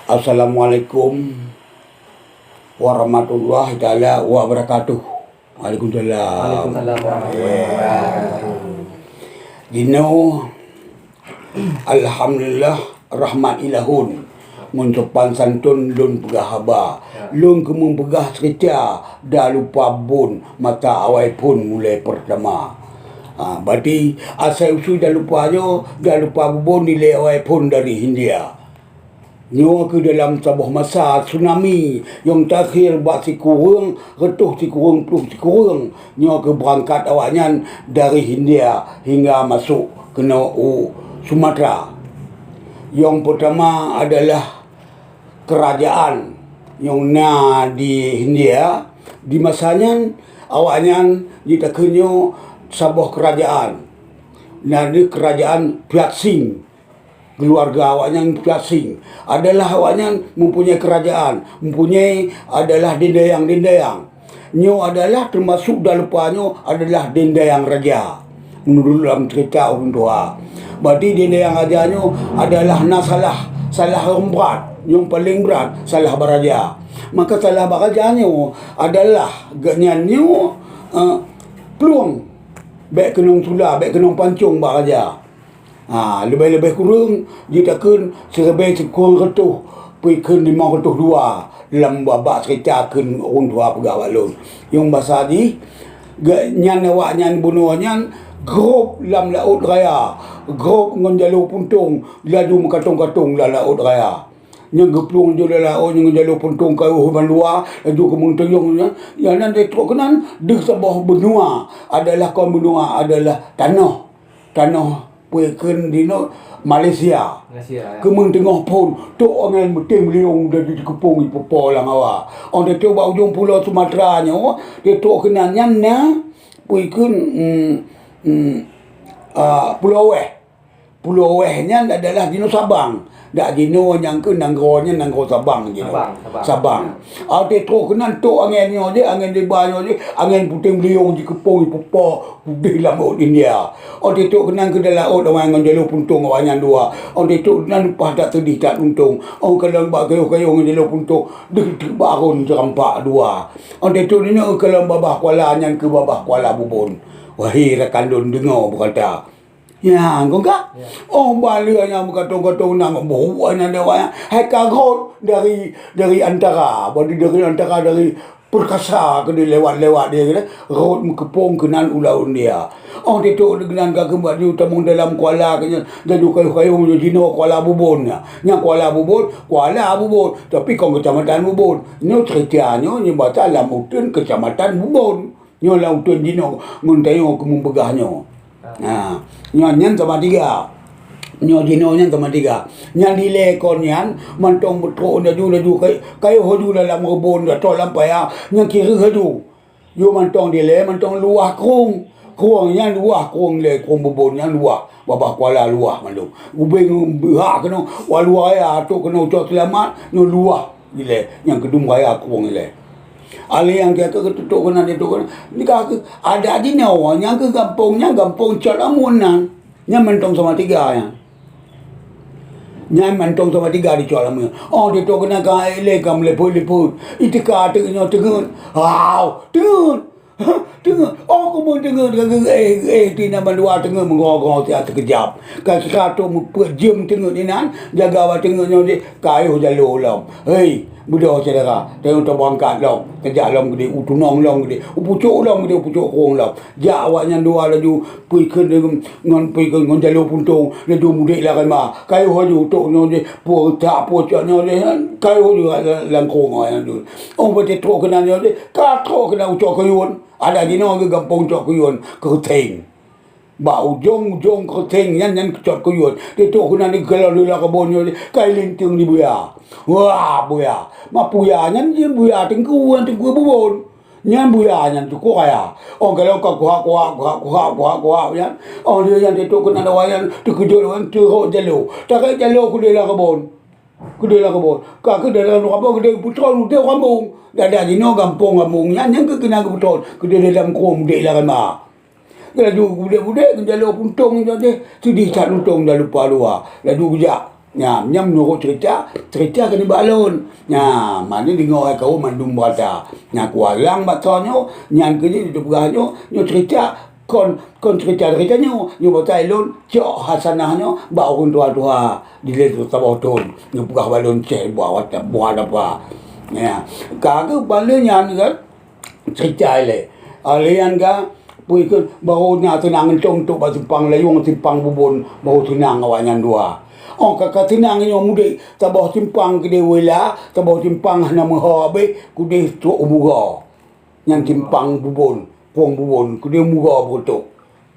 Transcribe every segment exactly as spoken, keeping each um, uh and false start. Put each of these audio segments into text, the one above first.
Assalamualaikum warahmatullahi taala wabarakatuh. Waalaikumsalam. Waalaikumsalam warahmatullahi wabarakatuh. Jinoe, alhamdulillah, rahmat ilahun. Ngon sopan santun lôn peugah haba. Ya. Lôn keumeung peugah seukeuca, da lupa bubon mata awai phon mulai peurtama. Ha, berarti asai usui da lupa nyoe, da lupa bubon dilée awai phon dari Hindia. Nyoe keuh dalam saboh masa tsunami nyang teuakhir bak sikureueng reutôh sikureueng ploh sikureueng nyoe keuh beurangkat awaknyan dari Hindia hingga masôk keunoe u Sumatra. Nyang peurtama adalah keurajaan nyang na di Hindia. Di masa nyan, awaknyan jitakheun nyoe saboh keurajaan, na di keurajaan Piatsing. Keuluwarga awaknyan Piatsing adalah awaknyan mempunyai keurajaan, mempunyai adalah dendayang-dendayang. Nyoe adalah teumasuk da lupa nyoe adalah dendayang raja. Meunurot lam ceurita ureueng tuha, berarti dendayang raja nyoe adalah na salah, salah nyang brat, nyang paleng brat, salah bak raja. Maka salah bak raja nyoe adalah gobnyan nyoe, eh, plueng, bék keunong tula, bék keunong pancong bak raja. Ha, leubeh-leubeh kureueng jitakheun siribée sikureueng reutôh, peue kheun limong reutôh dua lam babah ceurita kheun ureueng tuha peugah bak lôn. Nyang basa jih, gobnyan awaknyan bunoe nyan grob lam laôt raya, grob ngon jalô puntông laju meukatong-katong lam laôt raya. Nyang geuplueng laju lam laôt nyan ngon jalô puntông ka yoh ban luwa, laju keumeung teuyong nyan, nyan trok keunan deuh saboh beunua, adalah kon beunua, adalah tanoh. Tanoh peue kheun dinoe Malaysia. Malaysia, ya. Keumeung teungoh phon, trok angén meutem liong dan jikeupông ipoh-poh lam hawa. Ôn teutrok bak ujong pulo Sumatra nyoe, teutrok keunan nyan na peue kheun, mm, mm, ah, Pulo Wéh. Pulo Wéh nyan adalah jinoe Sabang. Dak jinoe nyang keu nanggroe nyan nanggroe Sabang jinoe. Sabang, Sabang. Sabang. Até trok keunan trok angén nyoe jih, angén deba nyoe jih, angén puténg beuliong jikeupông ipoh-poh udeh lam laôt India. Até trok keunan keu dalam laôt awai ngon jalô puntông awaknyan dua. Até trok keunan leupah that seudeh that untông. Ôn kalon bak kayôh-kayôh ngon jalô puntông, deuh teuk bak arôn seurampak dua. Até trok keunan kalon babah kuala nyan keu babah kuala bubon. Wahé rakan lôn deungoe beukata. Ya, kon ka? Ya. Oh, baleue nyang meugatong-gatong nang boh nyan dewa nyan. Hai ka rhot dari, dari antara, badi dari antara, dari perkasa keudeh lewat-lewat dia keudeh, rhot meukeupông keunan u laôt India. Oh, teutrok keunan ka keumbali tamong dalam kuala keunan, laju kayôh-kayôh jinoe kuala bubon nyan. Nyang kuala bubon, kuala bubon, tapi kon keucamatan bubon. Nyoe ceurita nyoe, nyoe basa lam uteuen keucamatan bubon. Nyoe lam uteuen jinoe ngon tanyoe keumeung peugah nyoe. Ha, nyoe nyan Samatiga. Nyoe jinoe nyan Samatiga. Nyan dilée kon nyan mantong beutrok laju, laju kay-, kayôh laju dalam reubon atau lam paya, nyan kireueng laju. Yôh mantong dilée, mantong luwah krueng. Krueng nyan luwah, krueng lé, krueng bubon nyan luwah. Babah kuala luwah mandum. Ubeng beuhah keunoe, wah luwah ya, trok keunoe Ucok Seulamat, nyoe luwah. Ilée, nyang keudum raya krueng ilée. Alé nyang ka keu teutrok keunan, teutrok keunan. Nyan ka keu adat jinoe, nyang keu gampông nyan gampông Cot Amun nan. Nyan mantong Samatiga nyan. Nyan mantong Samatiga di Cot Amun. Oh, teutrok keunan ka ilée ka meuliput-liput. Iteuka teuk nyoe teungeut. Hau, teungeut. Teungeut, oh, keumeung teungeut, ka geuéh-geuéh ti na bandua teungeut meugoe-goe siat sikeujab. Ka sira trok meupeuet jeuem teungeut inan, jaga bak teungeut nyoe jih, kayôh jalô lom. Hei, beudôh syedara, tanyoe tabeurangkat lom, tajak lom keudeh, u tunong lom keudeh, u pucôk lom keudeh, u pucôk krueng lom. Jak awaknyan dua laju, peue kheun deungon, peue kheun ngon jalô puntông, laju mudek lam rima. Kayôh laju trok nyoe jih, peue tak, peue cok nyoe jih, kayôh laju lam krueng awaknyan dua. Oh, watée trok keunan nyoe jih, ka trok keunan u Cot Kuyueng. Adak jinoe geuh gampông Cot Kuyueng, Keutheng. Bak ujong-ujong Keutheng nyan, nyan Cot Kuyueng. Teutrok keunan di galak lula keubon nyoe, kai linteung di buya. Wah, buya. Ma buya nyan jih buya teungku, nyan teungku bubon. Nyan buya nyan teungku kaya. Oh, galak ka kuhak-kuhak, kuhak-kuhak, kuhak-kuhak nyan. Oh, dia nyan teutrok keunan awak nyan teukeujot awak nyan teurok jalô. Tarek jalô keudeh lam keubon. Keudeh lam keubon. Ka keudeh lam keubon, keudeh putron udeb rambong. Dak-dak jinoe gampông rambong nyan, nyang keu keunan geuputron. Keudeh dalam krueng mudek lam rima. Laju budek-budek, jalô puntông nyoe deh. Seudeh that untông dah lupa dua. Laju geujak. Nya, nyan meunurot cerita, cerita keuneuk bak lôn. Nya, mani deungoe kaum mandum berita. Nya, kualang bak soe nyoe, nyan keuh jih dipeugah nyoe, nyoe cerita kon, kon cerita-cerita nyoe. Nyoe batai lôn cok hasanah nyoe bak ureueng tuha-tuha di lé saboh thon. Nyoe peugah bak lôn ceh buah wat-, buah dapa. Nya, ka geuh bak lé nyan kan. Cerita ilée. Alèh nyan ka, peue kheun, barô na teunang euntông trok bak simpang layông, simpang bubon, barô teunang awaknyan dua. Óh ka, ka teunang nyoe mudek, saboh simpang keudeh Wela, saboh simpang hana meuho abéh, keudeh trok u Muga. Nyan simpang bubon, krueng bubon, keudeh Muga beureutok.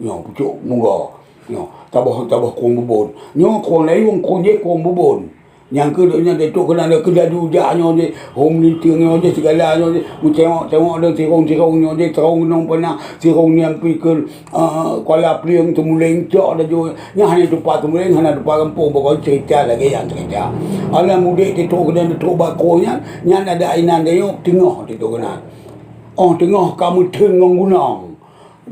Nyoe pucôk Muga. Nyoe, saboh, saboh krueng bubon. Nyoe krueng layông, krueng jih krueng bubon. Nyang keu donya datuk keunan keu dadu jak nyoe jih, hom linteung nyoe jih, sigala nyoe jih, meucewok-cewok dan sirong-sirong nyoe jih, sirong gunong pana, sirong nyang pi keu, eh, kuala plieng teumuleng cok laju. Nyan hana tupa teumuleng, hana tupa gampông, pokok cerita lagèe nyan cerita. Alah mudek titok keunan titok bakong nyan, nyan ada inan dayok teungoh titok keunan. Oh, teungoh ka meutheun ngon gunong.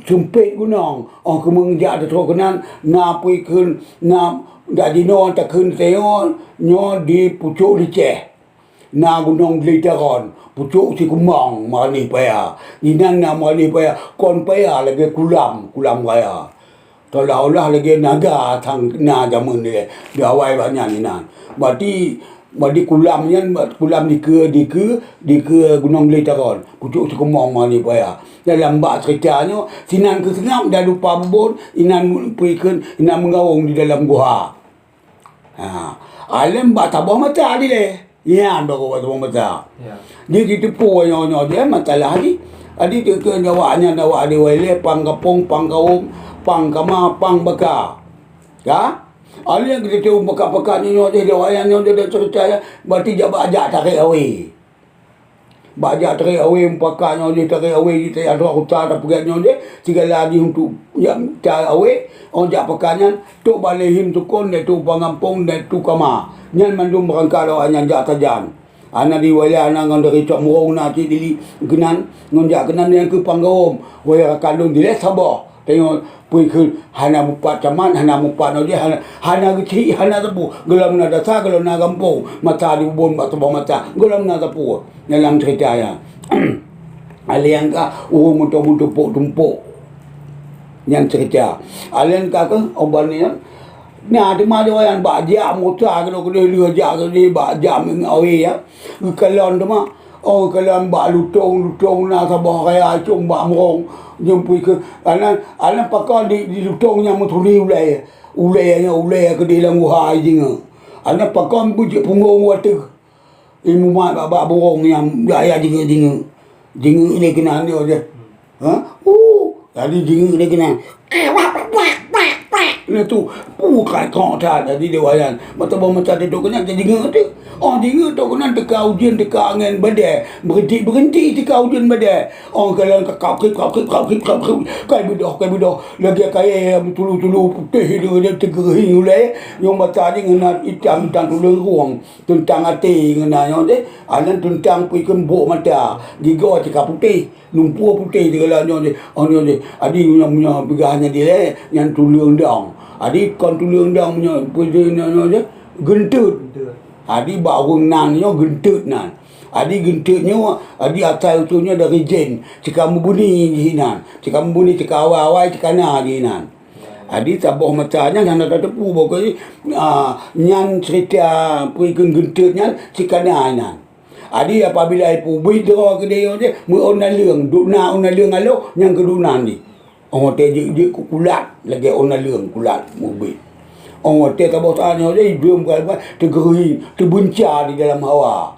Seumpét gunong, óh keumeung jak teutrok keunan, na peue kheun, na jak jinoe takheun tanyoe nyoe di pucôk Liceh. Na gunong Glitaron, pucôk Sikumong, Meuranih Paya. Inan na Meuranih Paya, kon paya lagèe kulam, kulam raya. Seolah-olah lagèe naga sang na jameun ilèe, di awai banyan inan. Berarti Bah di kulam nyan, bah kulam dikeue, dikeue, dikeue Gunong Glitaron, pucôk Sikumong Meuranih Paya. Dalam bak cerita nyoe, sinan keu seungab dan lupa bubon, inan peue kheun, inan meugawong di dalam guha. Ha, alèh bak saboh mata dilèe. Nyan baru bak saboh mata. Ya. Di situ po nyoe-nyoe jih masalah jih. Adi teukeuen awak nyan awak di Wailée, pang gampông, pang kawôm, pang kama, pang baka. Ka? Alèh geuteupeue pakat-pakat nyoe jih, di wayang nyoe jih, cerita nyan, berarti jak bak jak tarek awé. Bak jak tarek awé, mupakat nyoe jih, tarek awé jih, tajak droe kuta, tapeugét nyoe jih, sigala jih untuk jak tarek awé, óh jak pakat nyan, trok bak lé him tukon, lé tu pang gampông, lé tu kama. Nyan mandum beurangkat awak nyan jak sajan. Hana di Wailée, hana ngon dari Cok Murong na cit dili keunan, ngon jak keunan nyang keu pang gawôm. Wayah rakan lôn dilèe saboh. Tanyoe peue kheun hana mupat camat, hana mupat nyoe jih, hana, hana geuchik, hana teupeu. Gohlom na dasa, gohlom na gampông. Mata di bubon bak saboh mata. Gohlom na teupeu. Dalam cerita nyan. Alèh nyang ka ureueng meutumpôk-tumpôk. Nyan cerita. Alèh nyang ka keuh, oh, ban nyan. Nah, teuma di wayang bak jak meuta keudeh-keudeh lheueh jak keudeh bak jak awé ya. Geukalon teuma. Oh, geukalon bak lutông, lutông na saboh raya acong bak murong. Nyoe pui keu, anan, anan pakon di, di lutông nyang meuturi ulèe. Ulèe nyoe, ulèe keudeh lam guha jingoe. Anan pakon beucit punggong watèe. Imumat bak-bak burông nyang jak-jak jingeuk-jingeuk. Jingeuk lé keunan nyoe jih. Ha? Uh, jadi jingeuk lé keunan. Lé tu, pukat kok that jadi di wayang. Mata bang mata teutok keunan jadi jingeuk tu. Oh, jingeuk tu keunan teuka ujeuen, teuka angén badai. Berhenti-berhenti teuka ujeuen badai. Oh, kalon ka kap kip, kap kip, kap kip, kap kip. Kai beudôh, kai beudôh. Lagèe kayèe tulu-tulu putéh dia, dia teugeureuhing ulèe. Nyang mata jih ngon itam-itam tuleueng rueng. Teuntang até ngon na nyoe deh, anan teuntang peue kheun bôk mata, gigoe tika putéh, lumpur putéh sigala nyoe deh, oh nyoe deh. Adi nyoe, nyoe peugah nyan dilèe, nyan tuleueng dong. Adi kon tuleueng dong nyoe, peue nyoe, nyoe deh, geunteut. Adi bak ureueng nan nyoe geunteut nan. Adi geunteut nyoe, adi asai usul nyoe dari jén, cika meubuni jih nan, cika meubuni, cika awai-awai, cika na jih nan. Jadi saboh masa nyan hana tateupeue bukon, ah, nyan cerita peue kheun geunteut nyan cit ka na nyan. Jadi apabila ipeubeuet droe keudeh nyoe jih, meu ôn naleueng, duek na ôn naleueng aloh, nyan keuh duek nan jih. Oh, watèe jeuet-jeuet keu kulat, lagèe ôn naleueng kulat meubeuet. Oh, watèe saboh saát nyoe jih, idong bukai-bukai, teugeuri, teubeunca di dalam hawa.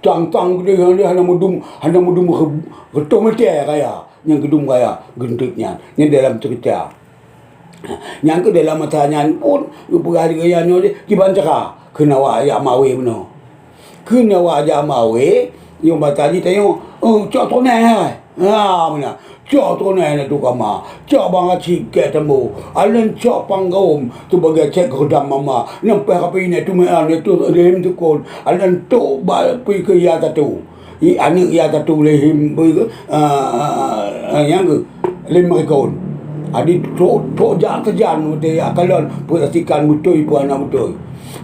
Tang-tang keudeh nyan hana meudum, hana meudum re-, reutôh meter raya, nyang geudum raya geunteut nyan. Nyan dalam cerita. Nyang keu dalam masa nyan pun, geupeugah di gaya nyoe deh, kiban cara. Kheun awak jak mawé bunoe. Kheun awak jak mawé, nyoe bak tadi tanyoe, "Oh, cok tonai hai." Ha, meunan. Cok tonai na tu kama. Cok bang aci keu tambo. Alan cok panggom tu bagai cek geudam mama. Nampai rapi na tu meuan na tu lem tukon. Alan tok ba pui keu ya tatu. I aneuk ya tatu lehim pui keu, ah, ah, ah, nyang keu lem rekon. Adi trok, trok jak keujan beutôi, ya, kalon, peuratikan beutôi, peue hana beutôi.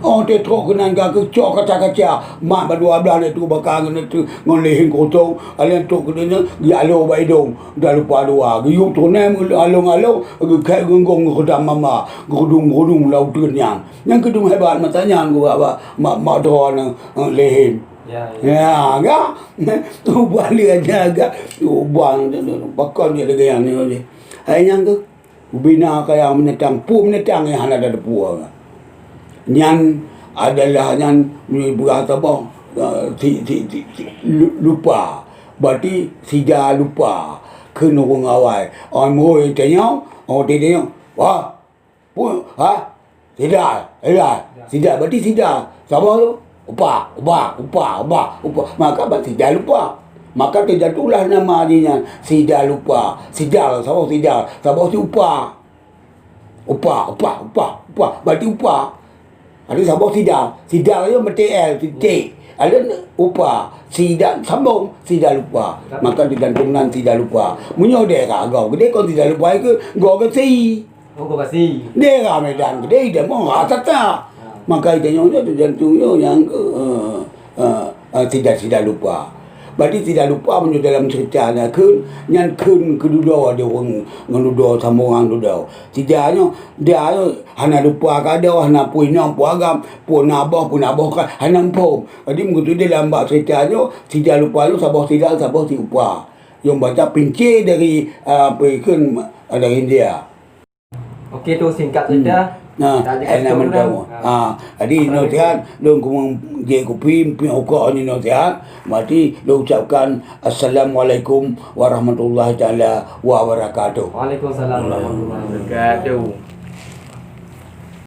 Oh, teutrok keunan ka keucok kaca-kaca, mat ba dua blaih lé tu baka ngon tu, ngon lé hieng kosong, alèh trok keunan, geujak alo bak idong, dah lupa dua. Geuyue trok nyan along-along, geukhèe geunggong geukudam mama, geukudung-kudung lam uteuen nyan. Nyang keudum hebat masa nyan geuba bak mak, mak droe nyan, eh, lé hieng. Ya, ya. Ya, ga? Tu balik aja ga. Tu bang, bakon je lagèe nyan ni. Hai nyang tu. Ubina kaya binatang, peue binatang nyang hana tateupeue. Nyan adalah nyan meunyoe bahasa boh, eh, si, si, si, si, lu-, lupa. Berarti sida lupa. Kheun ureueng awai. Oh, muhôi tanyoe, oh, tanyoe. Wah, peue, ha? Sida, sida. Sida, berarti sida. Saboh tu? Upa, upa, upa, upa, upa. Maka bak sida lupa. Maka teujantulah nama jih nyan. Sida lupa. Sida, saboh sida. Saboh si upa. Upa, upa, upa, upa. Berarti upa. Ada saboh sida. Sida tu meuti L, titik. Ada upa. Sida sambung, sida lupa. Maka teugantung nan sida lupa. Meunyoe daerah gob geude kon sida lupa ke, gob geusi. Oh, gob geusi. Daerah Medan geude, ida mo rata-rata. Maka ida nyoe nyoe teugantung nyoe nyang ke, eh, eh, eh, sida-sida lupa. Berarti sida lupa meunyoe dalam cerita na kheun, nyan kheun keu dudoe ada ureueng ngon dudoe, sambungan dudoe. Sida nyoe, dia nyoe hana lupa ka doh, hana pue inong, pue agam, pue na boh, pue na boh ka, hana muphom. Jadi, meukeuteu dalam bak cerita nyoe, sida lupa nyoe saboh sida, saboh si upa. Nyang baca pinci dari, ah, apa ikheun, ah, dari India. Okey, tu singkat saja. Nah, tak ada eh, nak kasih mendong. Ha. Ha, jadi, inoe sihat, lôn kumang jek kupi, mpi okok ni inoe sihat. Mati, lôn ucapkan, Assalamualaikum warahmatullahi taala wabarakatuh. Waalaikumsalam warahmatullahi wabarakatuh.